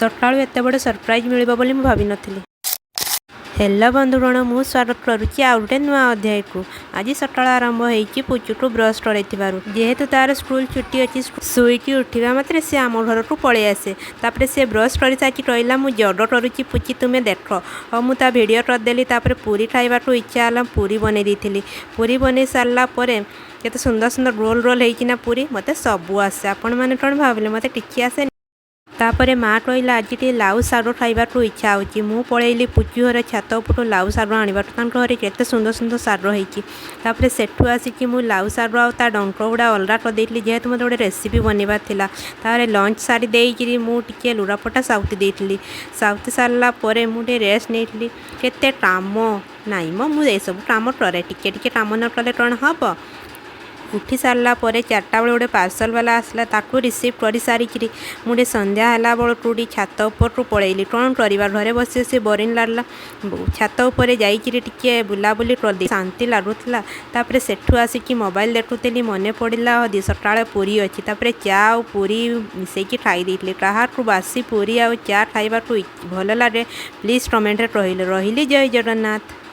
ସକାଳୁ ଏତେ ବଡ଼ ସରପ୍ରାଇଜ୍ ମିଳିବ ବୋଲି ମୁଁ ଭାବିନଥିଲି। ହେଲୋ ବନ୍ଧୁଗଣ, ମୁଁ ସ୍ୱାଗତ କରୁଛି ଆଉ ଗୋଟେ ନୂଆ ଅଧ୍ୟାୟକୁ। ଆଜି ସକାଳ ଆରମ୍ଭ ହେଇଛି ପୁଚୁକୁ ବ୍ରସ୍ କରାଇଥିବାରୁ। ଯେହେତୁ ତାର ସ୍କୁଲ ଛୁଟି ଅଛି, ଶୋଇକି ଉଠିବା ମାତ୍ରେ ସେ ଆମ ଘରକୁ ପଳେଇ ଆସେ। ତାପରେ ସେ ବ୍ରସ୍ କରିସାରିକି କହିଲା, "ମୁଁ ଯୋଗ କରୁଛି ପୁଚି, ତୁମେ ଦେଖ।" ଆଉ ମୁଁ ତା ଭିଡ଼ିଓ କରିଦେଲି। ତାପରେ ପୁରୀ ଖାଇବାକୁ ଇଚ୍ଛା ହେଲା, ପୁରୀ ବନେଇ ଦେଇଥିଲି। ପୁରୀ ବନେଇ ସାରିଲା ପରେ କେତେ ସୁନ୍ଦର ସୁନ୍ଦର ଗୋଲ ଗୋଲ ହେଇଛି ନା ପୁରୀ? ମୋତେ ସବୁ ଆସେ। ଆପଣମାନେ କ'ଣ ଭାବିଲେ, ମୋତେ କିଛି ଆସେନି? ତାପରେ ମା କହିଲା, "ଆଜି ଟିକେ ଲାଉ ଶାଗ ଖାଇବାକୁ ଇଚ୍ଛା ହେଉଛି।" ମୁଁ ପଳେଇଲି ପୁଚୁ ଘର ଛାତ ଉପରୁ ଲାଉ ଶାଗ ଆଣିବାକୁ। ତାଙ୍କ ଘରେ କେତେ ସୁନ୍ଦର ସୁନ୍ଦର ଶାଗ ହେଇଛି। ତାପରେ ସେଠୁ ଆସିକି ମୁଁ ଲାଉ ଶାଗ ଆଉ ତା ଡଙ୍କ ଗୁଡ଼ା ଅଲଗା କରିଦେଇଥିଲି, ଯେହେତୁ ମୋତେ ଗୋଟେ ରେସିପି ବନେଇବାର ଥିଲା। ତାପରେ ଲଞ୍ଚ ସାରି ଦେଇକିରି ମୁଁ ଟିକେ ଲୁଗାପଟା ସାଉତି ଦେଇଥିଲି। ସାଉତି ସାରିଲା ପରେ ମୁଁ ଟିକେ ରେଷ୍ଟ ନେଇଥିଲି। କେତେ କାମ ନାଇଁ ମ, ମୁଁ ଏସବୁ କାମ କରେ। ଟିକେ ଟିକେ କାମ ନ କଲେ କ'ଣ ହେବ? ଉଠି ସାରିଲା ପରେ 4ଟା ବେଳେ ଗୋଟେ ପାର୍ସଲ ବାଲା ଆସିଲା। ତାକୁ ରିସିଭ୍ କରିସାରିକିରି ମୁଁ ଟିକେ ସନ୍ଧ୍ୟା ହେଲା ବେଳକୁ ଟିକେ ଛାତ ଉପରକୁ ପଳେଇଲି। କ'ଣ କରିବା, ଘରେ ବସି ବସି ବୋରିଂ ଲାଗିଲା। ଛାତ ଉପରେ ଯାଇକିରି ଟିକେ ବୁଲାବୁଲି କରିଦେଇ ଶାନ୍ତି ଲାଗୁଥିଲା। ତାପରେ ସେଠୁ ଆସିକି ମୋବାଇଲ ଦେଖୁଥିଲି, ମନେ ପଡ଼ିଲା ସକାଳେ ପୁରୀ ଅଛି। ତାପରେ ଚା ଆଉ ପୁରୀ ମିଶେଇକି ଖାଇ ଦେଇଥିଲି। କାହାକୁ ବାସି ପୁରୀ ଆଉ ଚା ଖାଇବାକୁ ଭଲ ଲାଗେ, ପ୍ଲିଜ୍ କମେଣ୍ଟରେ କହିଲେ। ରହିଲି, ଜୟ ଜଗନ୍ନାଥ।